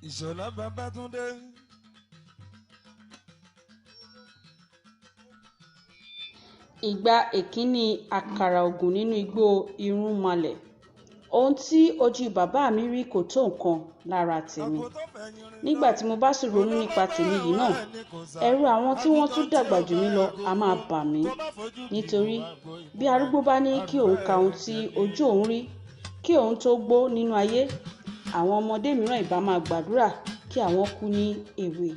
Ìṣọ̀lá Babátúndé. Ìgbà èkínní àkàrà ògùn nínú igbó irúnmalẹ̀. Ohun tí ojú bàbá mi rí kò tó nǹkan lára tèmi. Nígbà tí mo bá sì ronú nípa tèmi yìí náà, ẹ̀rù àwọn tí wọ́n tún dàgbà jù mí lọ á máa bà mí. Nítorí bí arúgbó bá ní kí òun ka ohun tí ojú òun rí kí òun tó gbó nínú ayé, àwọn ọmọdé mìíràn ìbá máa gbàdúrà kí àwọn kú ní èwe.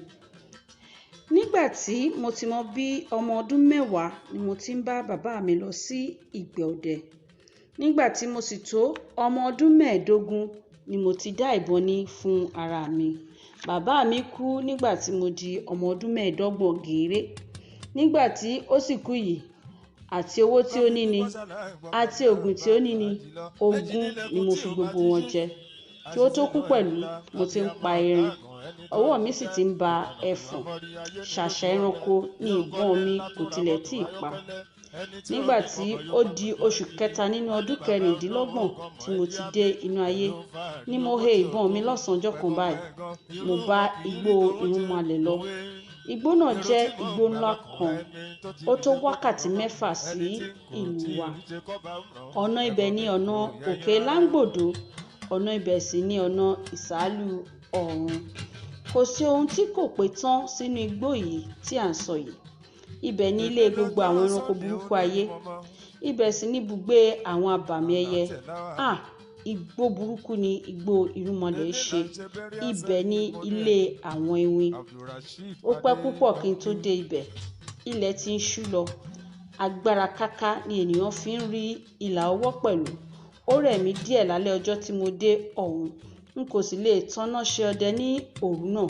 Nígbà tí mo ti mọ bí ọmọ ọdún 10 ni mo ti ń bá bàbá mi lọ sí ìgbẹ́ ọdẹ. Nígbà tí mo sì tó ọmọ ọdún 15 ni mo ti dá ìbọn ní fún ara mi. Bàbá mi kú nígbà tí mo di ọmọ ọdún 25 gééré. Nígbà tí ó sì kú yìí, àti owó tí ó ní ni, àti ògùn tí ó ní ni, ogún ni mo fi gbogbo wọn jẹ. Kí ó tó kú pẹ̀lú, mo ti ń pa erin, ọwọ́ mi sì ti ń ba ẹfọ̀n. Ṣàṣà ẹranko ni ìbọn mi kò tilẹ̀ tíì pa. Nígbà tí ó di oṣù kẹta nínú ọdún 26 tí mo ti dé inú ayé ni mo he ìbọn mi lọ́sàn-án ọjọ́ kan báyìí. Mo bá igbó irúnmalẹ̀ lọ. Igbó náà jẹ́ igbó ńlá kan, ó tó wákàtí 6 sí ìlú wa. Ọ̀nà ibẹ̀ ni ọ̀nà òkè Láńgbòdo, ọ̀nà ibẹ̀ sì ni ọ̀nà ìsàlù ọ̀run. Kò sí ohun tí kò pé tán sínú igbó yìí tí à ń sọ yìí. Ibẹ̀ ni ilé gbogbo àwọn ẹranko burúkú ayé. Ibẹ̀ sì ni ibùgbé àwọn abàmì ẹyẹ. À, igbó burúkú ni igbó irúnmalẹ̀ ṣe. Ibẹ̀ ni ilé àwọn iwin. Ó pẹ́ púpọ̀ kí n tó dé ibẹ̀. Ilẹ̀ ti ń ṣú lọ. Agbára káká ni ènìyàn fi ń rí ìlà ọwọ́ pẹ̀lú. Ó rẹ̀ mí díẹ̀ lálẹ́ ọjọ́ tí mo dé ọ̀hún. N kò sì lè taná ṣe ọdẹ ní òru náà.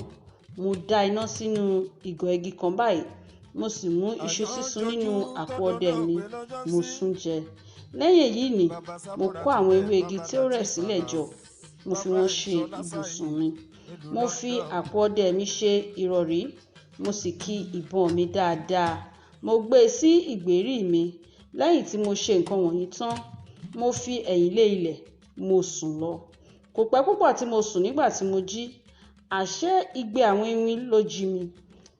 Mo dá iná sínú ìgò igi kan báyìí. Mo sì mú iṣu sísun nínú àpò ọdẹ mi, mo sún jẹ. Lẹ́yìn èyí ni mo kó àwọn ewé igi tí ó rẹ̀ sílẹ̀ jọ. Mo fi wọ́n ṣe ibùsùn mi. Mo fi àpò ọdẹ mi ṣe ìrọ̀rí. Mo sì ki ìbọn mi dáadáa. Mo gbé e sí ìgbèrí mi. Lẹ́yìn tí mo ṣe nǹkan wọ̀nyí tán, mo fi ẹ̀yìn lé ilẹ̀, mo sùn lọ. Kò pẹ́ púpọ̀ tí mo sùn nígbà tí mo jí. Àṣé igbe àwọn iwin ló jí mi.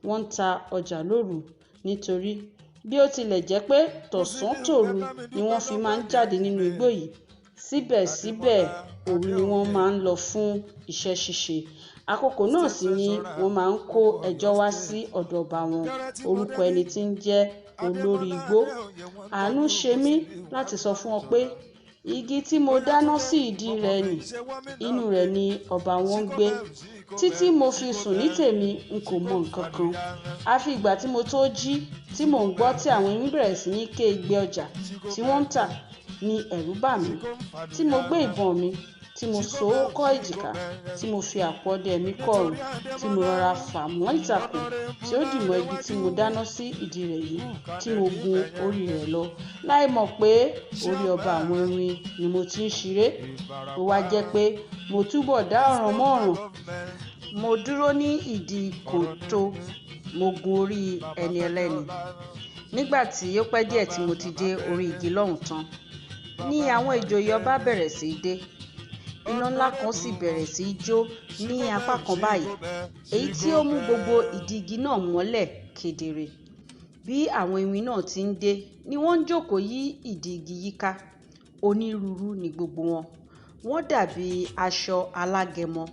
Wọ́n ń ta ọjà lóru nítorí bí ó tilẹ̀ jẹ́ pé tọ̀sán tòru ni wọ́n fi máa ń jáde nínú igbó yìí, síbẹ̀síbẹ̀ òru ni wọ́n máa ń lọ fún iṣẹ́ ṣíṣe. Àkókò náà sì ni wọ́n máa ń kó ẹjọ́ wá sí ọ̀dọ̀ ọba wọn, orúkọ ẹni tí ń jẹ́ olórí igbó. Àánú ṣe mí láti sọ fún ọ pé igi tí mo dáná sí ìdí rẹ̀ nì, inú rẹ̀ ni ọba wọn ń gbé. Títí mo fi sùn ní tèmi, n kò mọ nǹkan kan. Àfi ìgbà tí mo tó jí tí mò ń gbọ́ tí àwọn iwin bẹ̀rẹ̀ sí ní ké igbe ọjà tí wọ́n ń tà ní ẹ̀rù bà mí. Tí mo gbé ìbọn mi, tí mo so ó kọ́ èjìká, tí mo fi àpò ọdẹ mi kọ́ ọrùn, tí mo rọra fà mọ́ ìtàkùn tí ó dì mọ́ igi tí mo dáná sí ìdí rẹ̀ yìí, tí mo gun orí rẹ̀ lọ, láì mọ̀ pé orí ọba àwọn iwin ni mo ti ń ṣeré. Ó wá jẹ́ pé mo túbọ̀ dá ọ̀ràn mọ́ ọ̀ràn. Mo dúró ní ìdí kòtò, mo gun orí ẹni ẹlẹ́ni. Nígbà tí ó pẹ́ díẹ̀ tí mo ti dé orí igi lọ́hùn tán, ní àwọn ìjòyè ọba bẹ̀rẹ̀ sí í dé. Iná ńlá kan sì bẹ̀rẹ̀ sí í jó ní apá kan báyìí, èyí tí ó mú gbogbo ìdí igi náà mọ́lẹ̀ kedere. Bí àwọn iwin náà ti ń dé ni wọ́n ń jókòó yí ìdí igi yíká. Onírúurú ni gbogbo wọn. Wọ́n dàbí aṣọ alágẹmọ.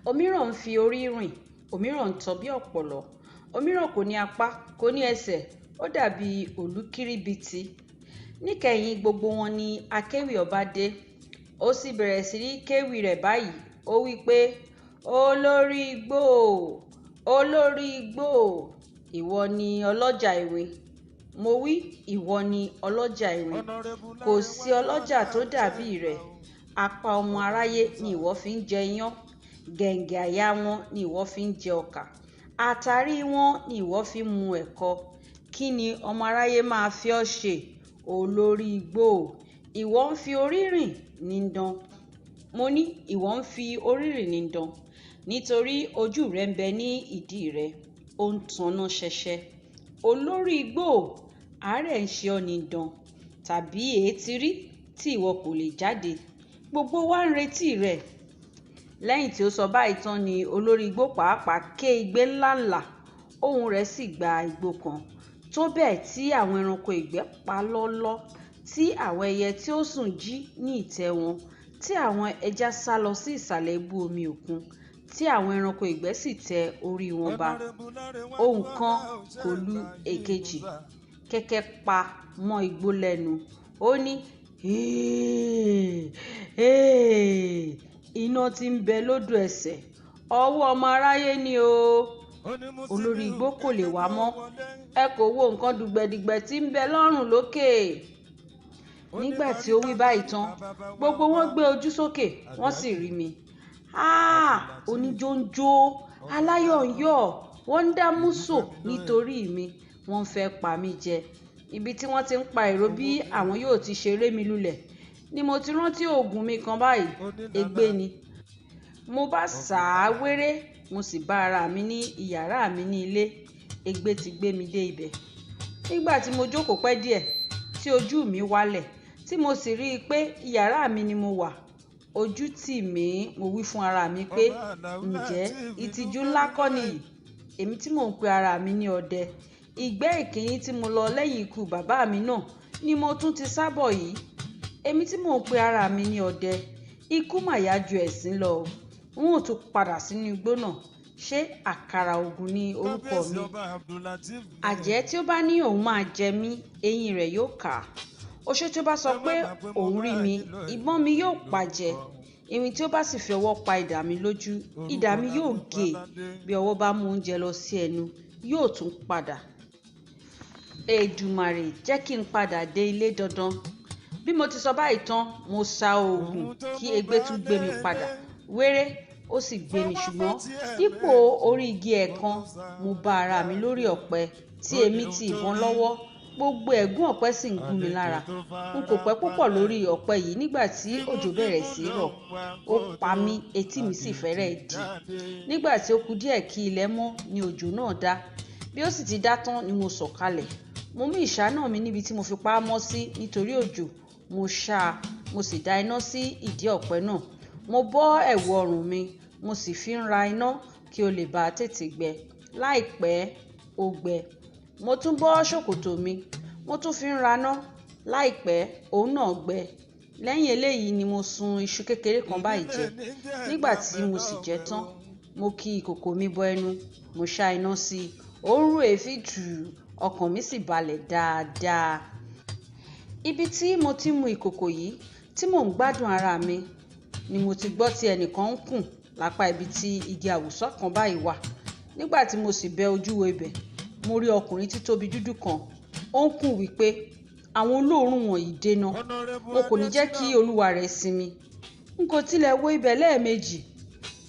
Òmíràn ń fi orí rìn, òmíràn ń tọ́ bí ọ̀pọ̀lọ́, òmíràn kò ní apá, kò ní ẹsẹ̀, ó dàbí olúkúrìbìtì. Níkẹyìn gbogbo wọn ni akéwì ọba dé. Ó sì bẹ̀rẹ̀ sí ní kéwì rẹ̀ báyìí. Ó wí pé, olórí igbó, olórí igbó, ìwọ ni ọlọ́jà iwin. Mo wí, ìwọ ni ọlọ́jà iwin. Kò sí ọlọ́jà tó dàbí rẹ. Apá ọmọ aráyé ni ìwọ fi ń jẹ iyán. Gẹ̀ǹgẹ̀ àyà wọn ni ìwọ fi ń jẹ ọkà. Àtàrí wọn ni ìwọ fi ń mu ẹ̀kọ. Kí ni ọmọ aráyé máa fi ọ́ ṣe? Olórí igbó, ìwọ ń fi orí rìn ní dán. Mo ní ìwọ ń fi orí rìn ní dán. Nítorí ojú rẹ ń bẹ ní ìdí rẹ, ó ń taná ṣẹṣẹ. Olórí igbó, àárẹ̀ ń ṣe ọ́ ní dán, tàbí èéti rí tí ìwọ kò lè jáde. Gbogbo wa ń retí rẹ. Lẹ́yìn tí ó sọ báyìí tán ni olórí igbó pàápàá ké igbe ńláǹlà, ohùn rẹ̀ sì gba igbó kan, tó bẹ́ẹ̀ tí àwọn ẹranko ìgbẹ́ pa lọ́lọ́, tí àwọn ẹyẹ tí ó sùn jí ní ìtẹ́ wọn, tí àwọn ẹja sá lọ sí ìsàlẹ̀ ibú omi òkun, tí àwọn ẹranko ìgbẹ́ sì tẹ orí wọn ba. Ohùn kan kò lu èkejì, kẹ̀kẹ́ pa mọ́ igbó lẹ́nu. Ó ní, "Hèé! Hèé! Iná tí ń bẹ lódò ẹsẹ̀, ọwọ́ ọmọ aráyé ni o." Olórí igbó kò lè wá mọ́. Ẹ kò wo nǹkan dùgbẹ̀dùgbẹ̀ tí ń bẹ lọ́rùn lókè. Nígbà tí ó wí báyìí tán, gbogbo wọn gbé ojú sókè, wọ́n sì rí mi. Háà! Oníjó ń jó, aláyọ̀ ń yọ̀, wọ́n ń dá músò nítorí mi, wọ́n fẹ́ pa mí jẹ. Ibi tí wọ́n ti ń pa èrò bí àwọn yóò ti ṣe ré mi lulẹ̀ ni mo ti rántí òògùn mi kan báyìí, ègbé ni. Mo bá sá wéré, mo sì bá ara mi ní ìyàrá mi ní ilé. Ègbé ti gbé mi dé ibẹ̀. Nígbà tí mo jókòó pẹ́ díẹ̀, tí ojú mi wálẹ̀, tí mo sì rí i pé ìyàrá mi ni mo wà, ojú tì mí, mo wí fún ara mi pé, ǹjẹ́ ìtìjú ńlá kọ́ nìyí? Èmi tí mò ń pe ara mi ní ọdẹ. Ìgbẹ́ ìkíní tí mo lọ lẹ́yìn ikú bàbá mi náà ni mo tún ti sábọ̀ yìí. Èmi tí mò ń pe ara mi ní ọdẹ. Ikú mà yá ju ẹ̀sín lọ. N ó tún padà sínú igbó náà. Ṣé àkàrà ògùn ni orúkọ mi? Àjẹ́ tí ó bá ní òun máa jẹ mí, eyín rẹ̀ yóò kà. Oṣó tí ó bá sọ pé òun rí mi, ìbọn mi yóò pàjẹ́. Irin tí ó bá sì fi ọwọ́ pa idà mi lójú, idà mi yóò gé e. Bí ọwọ́ bá mú oúnjẹ lọ sí ẹnu, yóò tún padà. Èdùmàrè jẹ́ kí n padà dé ilé dandan. Bí mo ti sọ báyìí tán, mo sa òògùn kí egbé tún gbé mi padà. Wéré, ó sì gbé mi, ṣùgbọ́n dípò orí igi ẹ̀kan, mo bá ara mi lórí ọ̀pẹ tí èmi ti ìbọn lọ́wọ́. Gbogbo ẹ̀gún ọ̀pẹ sì ń gún mi lára. N kò pẹ́ púpọ̀ lórí ọ̀pẹ yìí nígbà tí òjò bẹ̀rẹ̀ sí í rọ̀. Ó pa mí, etí mi sì fẹ́rẹ̀ dì. Nígbà tí ó kù díẹ̀ kí ilẹ̀ mọ́ ni òjò náà dá. Bí ó sì ti dá tán ni mo sọ̀kalẹ̀. Mo mú ìṣáná mi níbi tí mo fi pa á mọ́ sí nítorí òjò. Mo ṣá a, mo sì dá iná sí ìdí ọ̀pẹ náà. Mo bọ́ ẹ̀wù ọrùn mi, mo sì fi ń ra iná kí ó lè bá tètè gbẹ. Láìpẹ́, ó gbẹ. Mo tún bọ́ ṣòkòtò mi, mo tún fi ń raná. Láìpẹ́, òun náà gbẹ. Lẹ́yìn eléyìí ni mo sun iṣu kékeré kan báyìí jẹ. Nígbà tí mo sì jẹ tán, mo ki ìkòkò mi bọ ẹnu, mo ṣá iná sí i. Ó ń rú èéfín tùù, ọkàn mi sì balẹ̀ dáadáa. Ibi tí mo ti mu ìkòkò yìí tí mò ń gbádùn ara mi ni mo ti gbọ́ tí ẹnìkan ń kùn lápá ibi tí igi àwùsá kan báyìí wà. Nígbà tí mo sì bẹ ojú wo ibẹ̀, mo rí ọkùnrin títóbi dúdú kan. Ó ń kùn wípé àwọn olóòórùn wọ̀nyí dènà. Wọn kò ní jẹ́ kí olúwa rẹ̀ sinmi. N kò tilẹ̀ wo ibẹ̀ lẹ́ẹ̀mejì.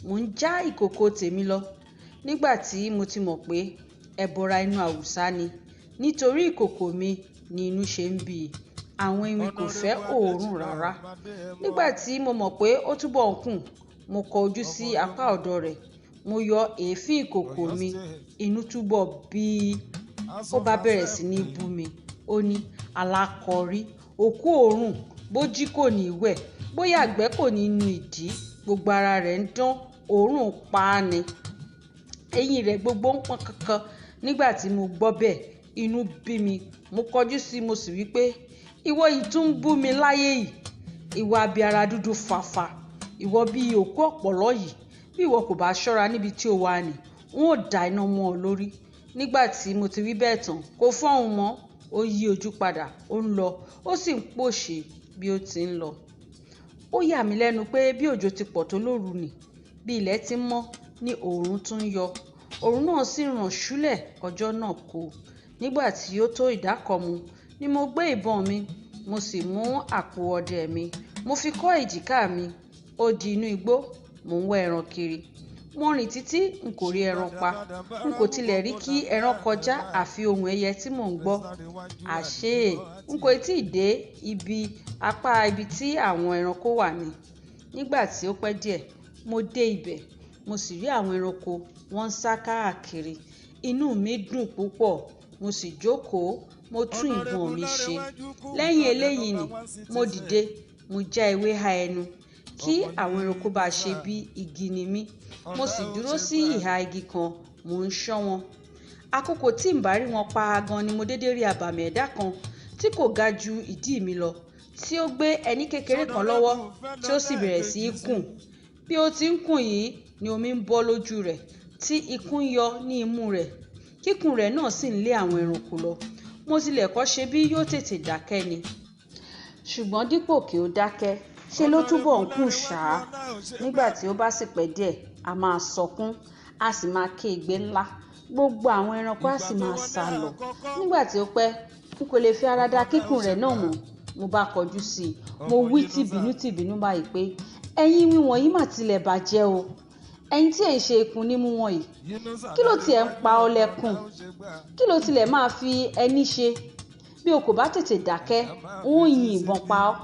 Mò ń já ìkòkò tèmi lọ. Nígbà tí mo ti mọ̀ pé ẹbọra inú àwùsá ni, nítorí ìkòkò mi ni inú ṣe ń bí i. Àwọn iwin kò fẹ́ òórùn rárá. Nígbà tí mo mọ̀ pé ó túbọ̀ ń kùn, mo kọ ojú sí apá ọ̀dọ̀ rẹ̀. Mo yọ èéfín ìkòkò mi, inú túbọ̀ bí i. Ó bá bẹ̀rẹ̀ sí ní bú mi. Ó ní, alákọ̀rí, òkú òórùn, bó jí kò ní wẹ̀, bóyá àgbẹ̀ kò ní nu ìdí, gbogbo ara rẹ̀ ń dán, òórùn pa á ni. Eyín rẹ̀ gbogbo ń pọ́n kankan. Nígbà tí mo gbọ́ bẹ́ẹ̀, inú bí mi. Mo kọjú sí i, mo sì wí pé, ìwọ yìí tún ń bú mi láyé yìí. Ìwọ abí ara dúdú fàfà. Ìwọ bí òkú ọ̀pọ̀lọ́ yìí. Bí ìwọ kò bá ṣọ́ra níbi tí o wà ní, n ó da iná mọ́ ọ lórí. Nígbà tí mo ti wí bẹ́ẹ̀ tán, kò fọ́hùn mọ́. Ó yí ojú padà, ó ń lọ, ó sì ń pòṣe bí ó ti ń lọ. Ó yà mí lẹ́nu pé bí òjò ti pọ̀ tó lóru nì, bí ilẹ̀ ti ń mọ́ ni òòrùn tún ń yọ. Òòrùn náà sì ràn ṣúlẹ̀ ọjọ́ náà kó. Nígbà tí ó tó ìdákọ̀mu ni mo gbé ìbọn mi, mo sì mú àpò ọdẹ mi, mo fi kọ́ èjìká mi. Ó di inú igbó, mò ń wá ẹran kiri. Mo rìn títí n kò rí ẹran pa. N kò tilẹ̀ rí kí ẹran kọjá àfi ohùn ẹyẹ tí mò ń gbọ́. Àṣé, n kò tí ì dé ibi apá ibi tí àwọn ẹranko wà ni. Nígbà tí ó pẹ́ díẹ̀, mo dé ibẹ̀, mo sì rí àwọn ẹranko wọ́n ń sá káàkiri. Inú mi dùn púpọ̀, mo sì jókòó, mo tún ìbọn mi ṣe. Lẹ́yìn eléyìí ni mo dìde, mo já ewé há ẹnu. Kí àwọn ẹranko bá ṣe bí igi ni mí. Mo sì dúró sí ìhà igi kan, mò ń ṣọ́ wọn. Àkókò tí ń bá rí wọn pa gan ni mo dédé rí àbàmì ẹ̀dá kan tí kò ga ju ìdí mi lọ, tí ó gbé ẹní kékeré kan lọ́wọ́ tí ó sì bẹ̀rẹ̀ sí í kùn. Bí ó ti ń kùn yìí ni omi ń bọ́ lójú rẹ̀, tí ikún yọ ní imú rẹ̀. Kíkùn rẹ̀ náà sì ń lé àwọn ẹranko lọ. Mo tilẹ̀ kọ́ ṣe bí yóò tètè dákẹ́ ni. Ṣùgbọ́n dípò kí ó dákẹ́, ṣe ló túbọ̀ ń kùn ṣáá. Nígbà tí ó bá sì pẹ́ díẹ̀, a máa sọkún, a sì máa ké igbe ńlá. Gbogbo àwọn ẹranko á sì máa sálọ. Nígbà tí ó pẹ́, n kò lè fi ara dá kíkùn rẹ̀ náà mọ́. Mo bá kọjú sí i, mo wí tìbínú tìbínú báyìí pé, ẹ̀yin iwin wọ̀nyí mà tilẹ̀ bàjẹ́ o. Ẹ̀yin tí ẹ̀ ń ṣe ikùn nímú wọ̀nyí, kí ló tiẹ̀ ń pa ọ lẹ́kùn? Kí ló tilẹ̀ máa fi ẹní ṣe? Bí o kò bá tètè dákẹ́, n ó yin ìbọn pa ọ́.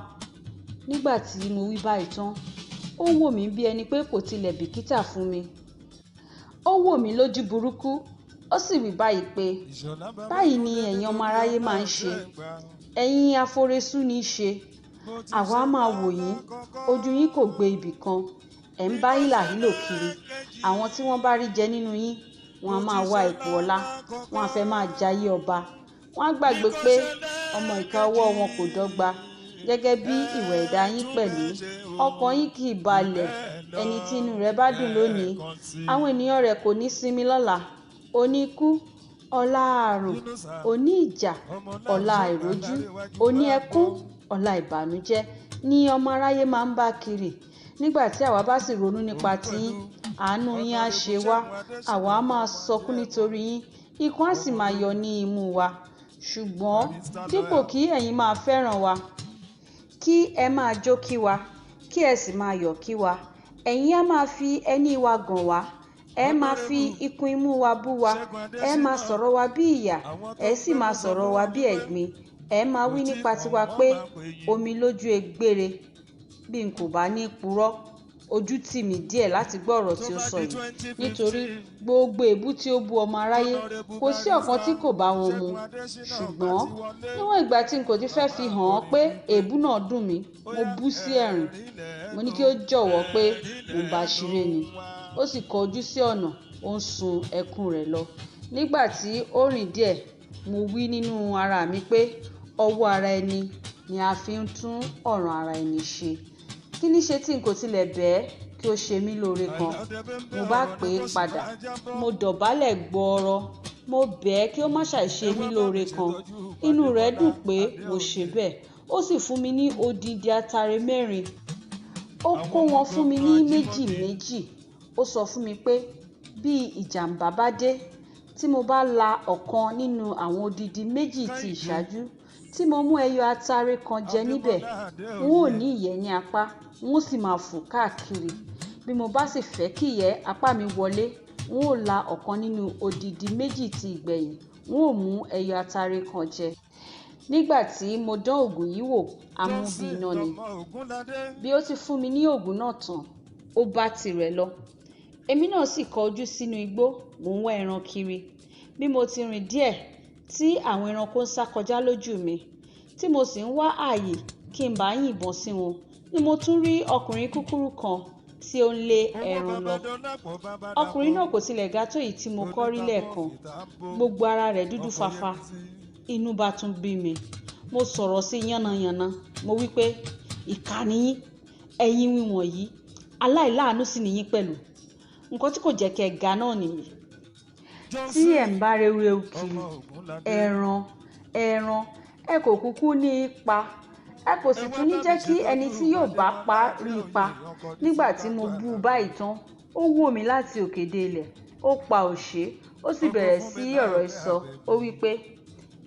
Nígbà tí mo wí báyìí tán, ó wò mí bí ẹni pé kò tilẹ̀ bìkítà fún mi. Ó wò mí lójú burúkú, ó sì wí báyìí pé, báyìí ni ẹ̀yin ọmọ aráyé máa ń ṣe. Ẹ̀yin aforesú ní í ṣe. Àwa á máa wò yín, ojú yín kò gbé ibì kan. Ẹ̀ ń bá hílàhílò kiri. Àwọn tí wọ́n bá rí jẹ nínú yín, wọ́n á máa wá ipò ọlá, wọ́n á fẹ́ máa jayé ọba. Wọ́n á gbàgbé pé ọmọ ìka ọwọ́ wọn kò dọ́gba gẹ́gẹ́ bí ìwà ẹ̀dá yín pẹ̀lú. Ọkàn yín kì í balẹ̀. Ẹni tí inú rẹ̀ bá dùn lónìí, àwọn ènìyàn rẹ̀ kò ní sinmi lọ́la. Òní ikú, ọ̀la ààrùn, òní ìjà, ọ̀la àìrójú, òní ẹkún, ọ̀la ìbànújẹ́ ni ọmọ aráyé máa ń bá kiri. Nígbà tí àwa bá sì ronú nípa tiyín, àánú yín á ṣe wá, àwa á máa sọkún nítorí yín, ikún á sì máa yọ ní imú wa. Ṣùgbọ́n dípò kí ẹ̀yin máa fẹ́ràn wa, kí ẹ máa jó kí wa, kí ẹ sì máa yọ̀ kí wa, ẹ̀yin á máa fi ẹní wa gàn wá, ẹ máa fi ikùn imú wa bú wa, ẹ máa sọ̀rọ̀ wa bí ìyà, ẹ sì máa sọ̀rọ̀ wa bí ẹ̀gbin. Ẹ máa wí nípa tiwa pé omi lójú egbére. Bí n kò bá ní purọ́, ojú tì mí díẹ̀ láti gbọ́ ọ̀rọ̀ tí ó sọ yìí, nítorí gbogbo èébú tí ó bú ọmọ aráyé, kò sí ọ̀kan tí kò bá wọn mu. Ṣùgbọ́n níwọ̀n ìgbà tí n kò ti fẹ́ fi hàn án pé èébú náà dùn mí, mo bú sí ẹ̀rín. Mo ní kí ó jọ̀wọ́ pé mò ń bá a ṣeré ni. Ó sì kọ ojú sí ọ̀nà, ó ń sun ẹkún rẹ̀ lọ. Nígbà tí ó rìn díẹ̀, mo wí nínú ara mi pé ọwọ́ ara ẹni ni a fi ń tún ọ̀ràn ara ẹni ṣe. Kí ní ṣe tí n kò tilẹ̀ bẹ̀ ẹ́ kí ó ṣe mí lóore kan? Mo bá pè é padà, mo dọ̀bálẹ̀ gbọọrọ, mo bẹ̀ ẹ́ kí ó má ṣàì ṣe mí lóore kan. Inú rẹ̀ dùn pé mo ṣe bẹ́ẹ̀, ó sì fún mi ní odindi atare mẹ́rin. Ó kó wọn fún mi ní méjì méjì. Ó sọ fún mi pé bí ìjàǹbá bá dé, tí mo bá la ọ̀kan nínú àwọn odindi méjì tí ìṣáájú, tí mo mú ẹyọ atare kan jẹ níbẹ̀, n ó ní ìyẹ́ ní apá, n ó sì máa fò káàkiri. Bí mo bá sì fẹ́ kí ìyẹ́ apá mi wọlé, n ó la ọ̀kan nínú odindi méjì tí ìgbẹ̀yìn, n ó mú ẹyọ atare kan jẹ. Nígbà tí mo dán òògùn yìí wò, a mú bí iná ni. Bí ó ti fún mi ní òògùn náà tán, ó bá tirẹ̀ lọ. Èmi náà sì kọ ojú sínú igbó, mò ń wá ẹran kiri. Bí mo ti rìn díẹ̀ tí àwọn ẹranko ń sá kọjá lójú mi, tí mo sì ń wá ààyè kí n bá yìnbọn sí wọn, ni mo tún rí ọkùnrin kúkúrú kan tí ó ń lé ẹran lọ. Ọkùnrin náà kò tilẹ̀ ga tó èyí tí mo kọ́ rí lẹ́ẹ̀kan. Gbogbo ara rẹ̀ dúdú fafa. Inú bá tún bí mi. Mo sọ̀rọ̀ sí yánnayànna. Mo wí pé, ìkà ni yín, ẹ̀yin iwin wọ̀nyí, aláìláàánú sì ni yín pẹ̀lú. Nǹkan tí kò jẹ́ kí ẹ ga náà nìyí. Tí ẹ̀ ń bá rewúrewú kiri, ẹran, ẹran, ẹ kò kúkú ní í pa. Ẹ kò sì tún ní jẹ́ kí ẹni tí yóò bá pa rí i pa. Nígbà tí mo bú u báyìí tán, ó wò mí láti òkè dé ilẹ̀, ó pa òṣé, ó sì bẹ̀rẹ̀ sí ọ̀rọ̀ ìsọ. Ó wí pé,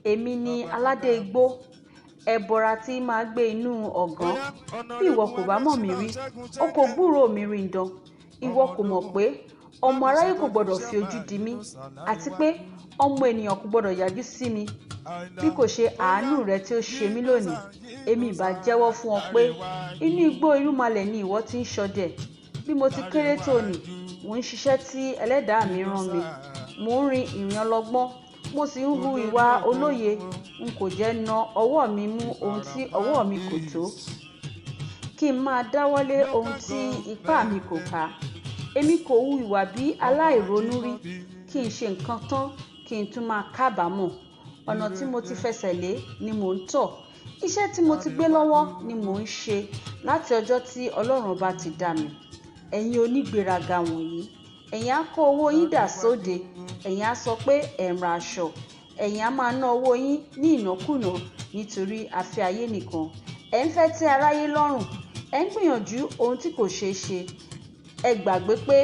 èmi ni aládé igbó, ẹbọra tí máa gbé inú ọ̀gàn. Bí ìwọ kò bá mọ̀ mí rí, o kò gbúròó mi rí ǹdan. Ìwọ kò mọ̀ pé ọmọ aráyé kò gbọdọ̀ fi ojú di mí, àti pé ọmọ ènìyàn kò gbọdọ̀ yájú sí mi. Bí kò ṣe àánú rẹ tí ó ṣe mí lónìí, èmi ìbá jẹ́wọ́ fún ọ pé inú igbó irúnmalẹ̀ ni ìwọ ti ń ṣọdẹ. Bí mo ti kéré tó nì, mò ń ṣiṣẹ́ tí ẹlẹ́dàá mi rán mi. Mò ń rin ìrìn ọlọ́gbọ́n, mo sì ń hu ìwà olóye. N kò jẹ́ na ọwọ́ mi mú ohun tí ọwọ́ mi kò tó. kí n máa dáwọ́lé ohun tí ipá mi kò ká. Èmi kò hu ìwà bí aláìronú rí, kí n ṣe nǹkan tán kí n tún máa kábàámọ̀. Ọ̀nà tí mo ti fẹsẹ̀ lé ni mò ń tọ̀. Iṣẹ́ tí mo ti gbé lọ́wọ́ ni mò ń ṣe láti ọjọ́ tí Ọlọ́run ọba ti dá mi. Ẹ̀yin onígbéraga wọ̀nyí, ẹ̀yin á kó owó yín dà sóde, ẹ̀yin á sọ pé ẹ̀ ń ra aṣọ, ẹ̀yin á máa ná owó yín ní ìnákúnàá nítorí afẹ́ ayé nìkan. Ẹ̀ ń fẹ́ tẹ́ aráyé lọ́rùn, ẹ̀ ń gbìyànjú ohun tí kò ṣeé ṣe. Ẹ gbàgbé pé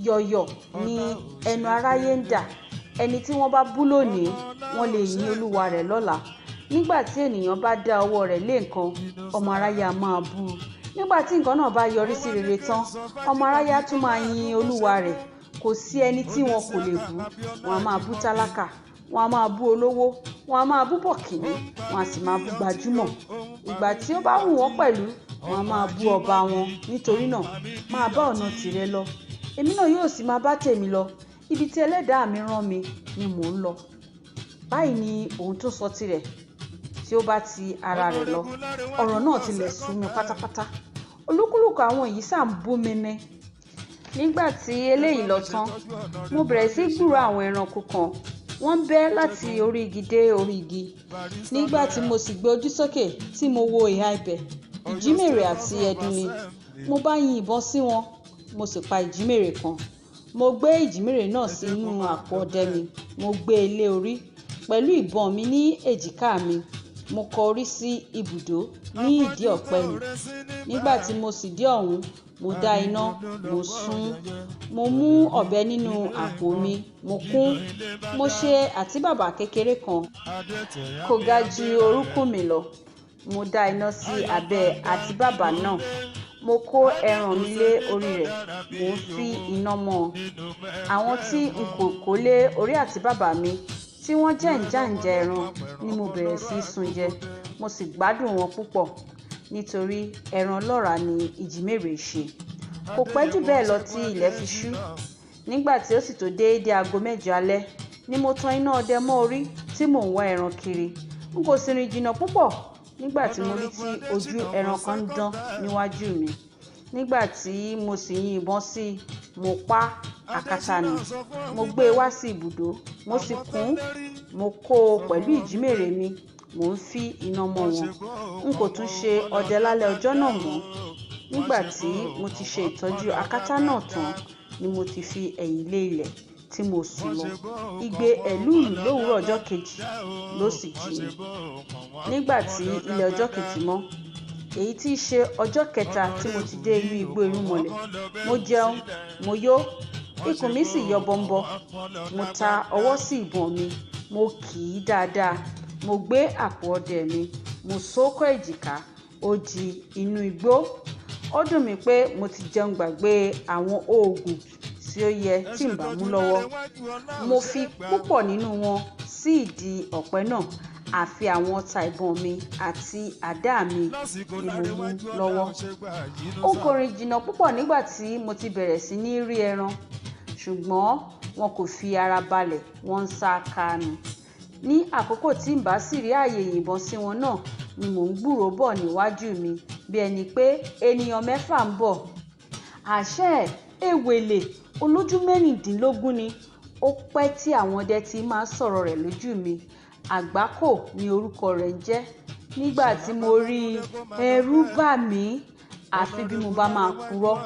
yọ̀yọ̀ ni ẹnu aráyé ń dà. Ẹni tí wọ́n bá bú lónìí, wọ́n lè yin olúwa rẹ̀ lọ́la. Nígbà tí ènìyàn bá dá ọwọ́ rẹ̀ lé nǹkan, ọmọ aráyé á máa bú u. Nígbà tí nǹkan náà bá yọrí sí rere tán, ọmọ aráyé á tún máa yin olúwa rẹ̀. Kò sí ẹni tí wọn kò lè bú. Wọn a máa bú tálákà, wọn a máa bú olówó, wọn a máa bú bọ̀kìnní, wọn a sì máa bú gbajúmọ̀. Ìgbà tí ó bá wù wọ́n pẹ̀lú, wọn a máa bú ọba wọn. Nítorí náà, máa bá ọ̀nà tìrẹ lọ, èmi náà yóò sì máa bá tèmi lọ. Ibi tí ẹlẹ́dàá mi rán mi ni mò ń lọ. Báyìí ni òun tó sọ tirẹ̀ tí ó bá ti ara rẹ̀ lọ. Ọ̀rọ̀ náà tilẹ̀ sú mi pátápátá. Olúkúlùkù àwọn yìí ṣà ń bú mi ni. Nígbà tí eléyìí lọ tán, mo bẹ̀rẹ̀ sí gbúròó àwọn ẹranko kan. Wọ́n ń bẹ́ láti orí igi dé orí igi. Nígbà tí mo sì gbé ojú sókè tí mo wo ìhà ibẹ̀, ìjímèrè àti ẹdun ni. Mo bá yin ìbọn sí wọn, mo sì pa ìjímèrè kan. Mo gbé ìjímèrè náà sínú àpò ọdẹ mi, mo gbé e lé orí pẹ̀lú ìbọn mi ní èjìká mi. Mo kọ orí sí ibùdó ní ìdí ọ̀pẹ mi. Nígbà tí mo sì dé ọ̀hún, mo dá iná, mo sun. Mo mú ọ̀bẹ nínú àpò mi, mo kún. Mo ṣe àtíbàbà kékeré kan, kò ga ju orúnkún mi lọ. Mo dá iná sí abẹ́ àtíbàbà náà. Mo kó ẹran mi lé orí rẹ̀, mò ń fi iná mọ́ ọ. Àwọn tí n kò kó lé orí àtíbàbà mi tí wọ́n jẹ́ ǹjàǹjà ẹran ni mo bẹ̀rẹ̀ sí í sun jẹ. Mo sì gbádùn wọn púpọ̀ nítorí ẹran ọlọ́ràá ni ìjímèrè ṣe. Kò pẹ́ jù bẹ́ẹ̀ lọ tí ilẹ̀ fi ṣú. Nígbà tí ó sì tó déédé aago 8 alẹ́ ni mo tan iná ọdẹ mọ́ orí tí mò ń wá ẹran kiri. N kò sì rìn jìnnà púpọ̀ nígbà tí mo rí tí ojú ẹran kan ń dán níwájú mi. Nígbà tí mo sì yin ìbọn sí i, mo pa akátá ni. Mo gbé e wá sí ibùdó, mo sì kùn ún. Mo kó o pẹ̀lú ìjímèrè mi, mò ń fi iná mọ́ wọn. N kò tún ṣe ọdẹ lálẹ́ ọjọ́ náà mọ́. Nígbà tí mo ti ṣe ìtọ́jú akátá náà tán ni mo ti fi ẹ̀yìn lé ilẹ̀ tí mo sùn lọ. Igbe ẹ̀lúùlù lówùúrọ̀ ọjọ́ kejì ló sì jí mi. Nígbà tí ilẹ̀ ọjọ́ kejì mọ́, èyí tí í ṣe ọjọ́ kẹta tí mo ti dé inú igbó irúnmọlẹ̀, mo jẹun, mo yó, ikùn mi sì yọ bọnbọ. Mo ta ọwọ́ sí ìbọn mi, mo kì í dáadáa. Mo gbé àpò ọdẹ mi, mo so kọ́ èjìká, ó di inú igbó. Ó dùn mí pé mo ti jẹun gbàgbé àwọn oògùn tí ó yẹ tí ń bá mú lọ́wọ́. Mo fi púpọ̀ nínú wọn sí ìdí ọ̀pẹ náà, àfi àwọn ọta ìbọn mi àti àdá mi ni mo mú lọ́wọ́. Ó kò rìn jìnnà púpọ̀ nígbà tí mo ti bẹ̀rẹ̀ sí ní rí ẹran, ṣùgbọ́n wọn kò fi ara balẹ̀, wọ́n ń sá kánu. Ní àkókò tí ń bá sì rí ààyè yìnbọn sí wọn náà ni mò ń gbúròó bọ̀ níwájú mi bí ẹni pé ènìyàn 6 ń bọ̀. Àṣé ewele olójú 16 ni. Ó pẹ́ tí àwọn ọdẹ ti máa ń sọ̀rọ̀ rẹ̀ lójú mi. Àgbákò ni orúkọ rẹ̀ ń jẹ́. Nígbà tí mo rí i, ẹ̀rù bà mí. Àfi bí mo bá máa purọ́.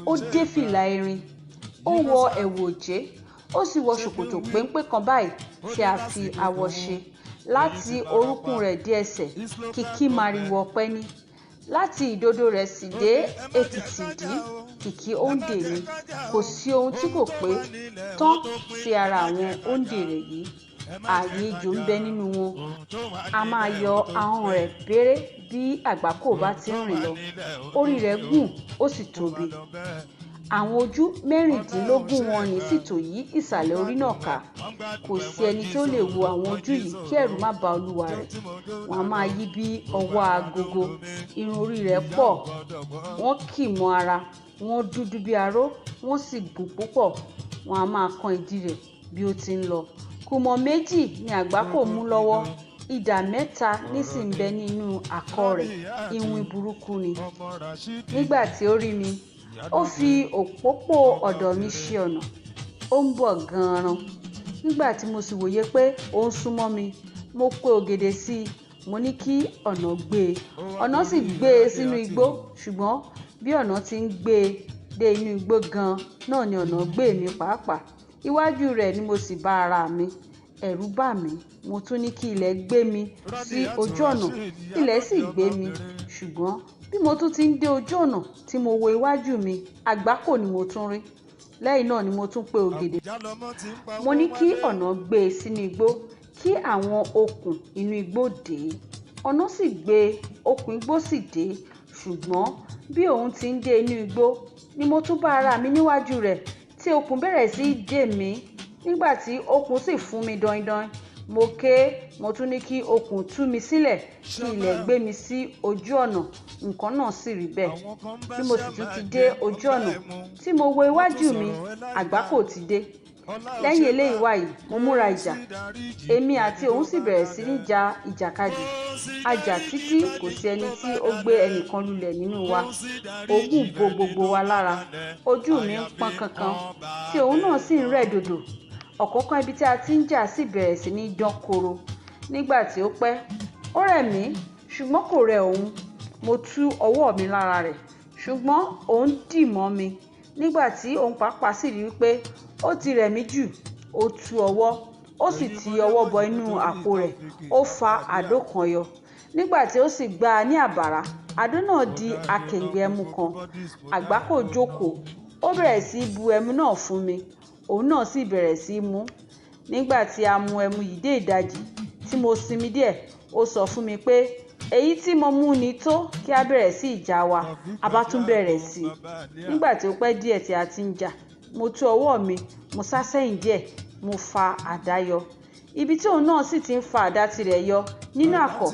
Ó dé fìlà erin, ó wọ ẹ̀wù òjé, ó sì wọ ṣòkòtò péńpé kan báyìí tí a fi awọ ṣe. Láti orúnkún rẹ̀ dé ẹsẹ̀, kìkì màrìwò ọ̀pẹ ni. Láti ìdodo rẹ̀ sì dé èkìtìdí, kìkì òǹdè ni. Kò sí ohun tí kò pé tán sí ara àwọn òǹdè rẹ̀ yìí. Ààyè ejò ń bẹ nínú wọn. A máa yọ ahọ́n rẹ̀ béré bí àgbákò bá ti ń rìn lọ. Orí rẹ̀ gùn ó sì tóbi. Àwọn ojú 16 wọn ní sì tò yí ìsàlẹ̀ orí náà ká. Kò sí ẹni tó lè wo àwọn ojú yìí kí ẹ̀rù má ba olúwa rẹ̀. Wọ́n a máa yí bí ọwọ́ agogo. Irun orí rẹ̀ pọ̀, wọ́n kì mọ́ ara, wọ́n dúdú bí aró, wọ́n sì gùn púpọ̀. Wọ́n a máa kan ìdí rẹ̀ bí ó ti ń lọ. Kùmọ̀ 2 ni àgbákò mú lọ́wọ́. Idà 3 ní sì ń bẹ nínú àkọ̀ rẹ̀, iwin burúkú ni. Nígbà tí ó rí mi, ó fi òpópó ọ̀dọ̀ mi ṣe ọ̀nà, ó ń bọ̀ gan-an. Nígbà tí mo sì wòye pé ó ń súnmọ́ mi, mo pe ògèdè sí i, mo ní kí ọ̀nà gbé e. Ọ̀nà sì gbé e sínú igbó, ṣùgbọ́n bí ọ̀nà ti ń gbé e dé inú igbó gan-an náà ni ọ̀nà gbé mi pàápàá. Iwájú rẹ̀ ni mo sì bá ara mi. Ẹ̀rù bà mí, mo tún ní kí ilẹ̀ gbé mi sí ojú ọ̀nà, ilẹ̀ sì gbé mi. Ṣùgbọ́n bí mo tún ti ń dé ojú ọ̀nà tí mo wo iwájú mi, àgbákò ni mo tún rí. Lẹ́yìn náà ni mo tún pe ògèdè. Mo ní kí ọ̀nà gbé e sínú igbó, kí àwọn okùn inú igbó dè é. Ọ̀nà sì gbé e, okùn igbó sì dè é. Ṣùgbọ́n bí òun ti ń dé inú igbó ni mo tún bá ara mi níwájú rẹ̀ tí okùn bẹ̀rẹ̀ sí í dè mí. Nígbà tí okùn sì fún mi daindain, mo ké, mo tún ní kí okùn tú mi sílẹ̀ kí ilẹ̀ gbé mi sí ojú ọ̀nà. Nǹkan náà sì rí bẹ́ẹ̀. Bí mo sì tún ti dé ojú ọ̀nà tí mo wo iwájú mi, àgbákò ti dé. Lẹ́yìn eléyìí wáyìí, mo múra ìjà. Èmi àti òun sì bẹ̀rẹ̀ sí ní ja ìjàkadì. A jà títí kò sí ẹni tí ó gbé ẹnìkan lulẹ̀ nínú wa. Òógùn bo gbogbo wa lára. Ojú mi ń pọ́n kankan, tí òun náà sì ń rẹ̀ dòdò. Ọ̀kánkán ibi tí a ti ń jà sì bẹ̀rẹ̀ sí ní dán koro. Nígbà tí ó pẹ́, ó rẹ̀ mí, ṣùgbọ́n kò rẹ òun. Mo tú ọwọ́ mi lára rẹ̀, ṣùgbọ́n òun dì mọ́ mi. Nígbà tí òun pàápàá sì rí i pé ó ti rẹ̀ mí jù, ó tú ọwọ́, ó sì ti ọwọ́ bọ inú àpò rẹ̀, ó fa àdó kan yọ. Nígbà tí ó sì gbá a ní àbàrá, àdó náà di akèǹgbè ẹmu kan. Àgbákò jókòó, ó bẹ̀rẹ̀ sí í bu ẹmu náà fún mi, òun náà sì bẹ̀rẹ̀ sí í mú. Nígbà tí a mu ẹmu yìí dé ìdajì, tí mo sinmi díẹ̀, ó sọ fún mi pé èyí tí mo mú ni tó kí a bẹ̀rẹ̀ sí ìjà wa. A bá tún bẹ̀rẹ̀ sí í. Nígbà tí ó pẹ́ díẹ̀ tí a ti ń jà, mo tú ọwọ́ mi, mo sá sẹ́yìn díẹ̀, mo fa àdá yọ. Ibi tí òun náà sì ti ń fa àdá tirẹ̀ yọ nínú àkọ̀,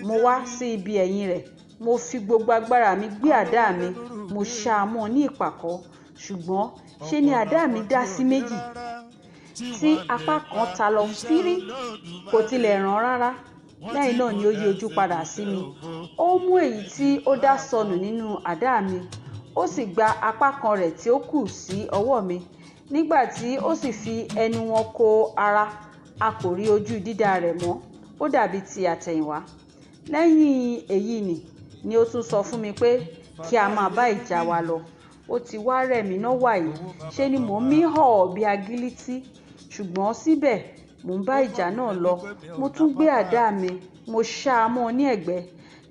mo wá sí ibi ẹ̀yìn rẹ̀. Mo fi gbogbo agbára mi gbé àdá mi, mo ṣá a mọ́ ní ìpàkọ́. Ṣùgbọ́n ṣe ni àdá mi dá sí méjì, tí apá kan ta lọ fírí, kò tilẹ̀ ràn rárá. Lẹ́yìn náà ni ó yí ojú padà sí mi. Ó mú èyí tí ó dá sọnù nínú àdá mi, ó sì gba apá kan rẹ̀ tí ó kù sí ọwọ́ mi. Nígbà tí ó sì fi ẹnu wọn ko ara, a kò rí ojú dídá rẹ̀ mọ́, ó dàbí ti àtẹ̀yìnwá. Lẹ́yìn èyí ni ó tún sọ fún mi pé kí a máa bá ìjà wa lọ. Ó ti wá rẹ̀ mí ná wàyí, ṣe ni mò ń mí họ̀ bí agílítí. Ṣùgbọ́n síbẹ̀ mò ń bá ìjà náà lọ. Mo tún gbé àdá mi, mo ṣá a mọ́ ní ẹ̀gbẹ́.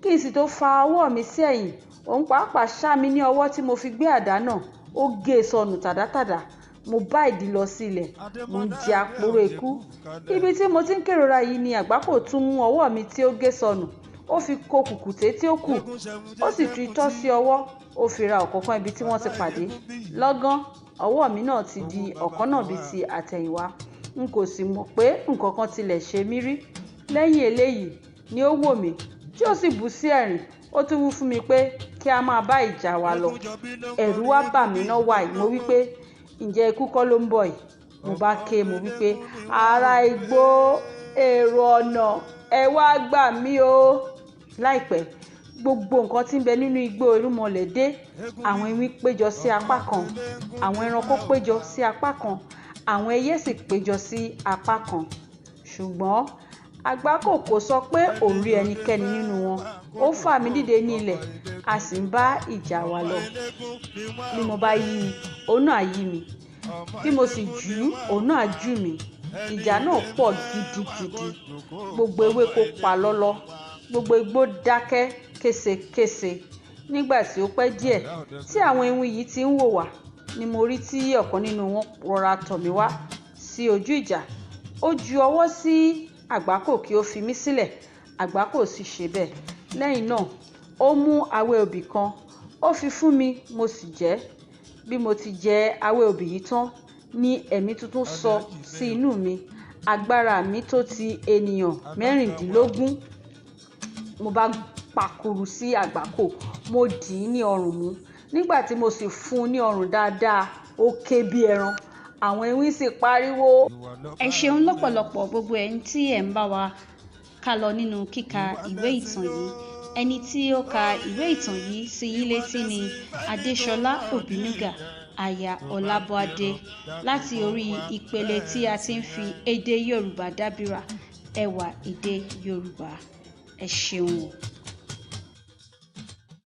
Kí n sì tó fa ọwọ́ mi sí ẹ̀yìn, òun pàápàá ṣá mi ní ọwọ́ tí mo fi gbé àdá náà, ó gé e sọnù tàdátàdá. Mo bá ìdí lọ sí ilẹ̀, mo ń jẹ àpòrò ikú. Ibi tí mo ti ń kérora yìí ni àgbákò tún mú ọwọ́ mi tí ó gé sọnù. Ó fi ko kùkùté tí ó kù, ó sì tu itọ́ sí ọwọ́, ó fi ra ọ̀kánkán ibi tí wọ́n ti pàdé. Lọ́gán, ọwọ́ mi náà ti di ọ̀kan náà bí ti àtẹ̀yìnwá. N kò sì mọ̀ pé nǹkan kan tilẹ̀ ṣe mí rí. Lẹ́yìn eléyìí ni ó wò mí, tí ó sì bú sí ẹ̀rín. Ó tún wí fún mi pé kí a máa bá ìjà wa lọ. Ẹ̀rù wá bà mí ná wàyí. Mo wí pé ǹjẹ́ ikú kọ́ ló ń bọ̀ yìí? Mo bá ké, mo wí pé ará igbó, èrò ọ̀nà, ẹ wá gbà mí o. Láìpẹ́, gbogbo nǹkan tí ń bẹ nínú igbó irúnmọlẹ̀ dé. Àwọn ewin péjọ sí apá kan, àwọn ẹranko péjọ sí apá kan, àwọn ẹyẹ sì péjọ sí apá kan. Ṣùgbọ́n àgbákò kò sọ pé òun rí ẹnikẹ́ni nínú wọn. Ó fà mí dìde ní ilẹ̀, a sì ń bá ìjà wa lọ. Bí mo bá yí i, òun náà yí mi. Bí mo sì jù ú, òun náà jù mí. Ìjà náà pọ̀ gidigidi. Gbogbo ewéko pa lọ́lọ́, gbogbo igbó dákẹ́ késekése. Nígbà tí ó pẹ́ díẹ̀ tí àwọn ewin yìí ti ń wò wá, ni mo rí tí ọ̀kan nínú wọn rọra tọ̀ mí wá sí ojú ìjà. Ó ju ọwọ́ sí àgbákò kí ó fi mí sílẹ̀, àgbákò sì ṣe bẹ́ẹ̀. Lẹ́yìn náà, ó mú awẹ́ obì kan, ó fi fún mi, mo sì jẹ ẹ́. Bí mo ti jẹ awẹ́ obì yìí tán, ní ẹ̀mí tuntun sọ sí inú mi. Agbára mi tó ti ènìyàn 16. Mo bá pakuru sí àgbákò, mo dì í ní ọrùn mú. Nígbà tí mo sì fún un ní ọrùn dáadáa, ó ké bí ẹran. Àwọn ewin sì pariwo. Ẹ ṣeun lọ́pọ̀lọpọ̀ gbogbo ẹ̀yin tí ẹ̀ ń bá wa ká lọ nínú kíka ìwé ìtàn yìí. Ẹni tí ó ka ìwé ìtàn yìí sí yín létí ni Adéṣọlá Òbínúgà, aya Ọlábọ̀dé, láti orí ìpele tí a ti ń fi èdè Yorùbá dábìrà ẹwà èdè Yorùbá. Ẹ ṣeun o.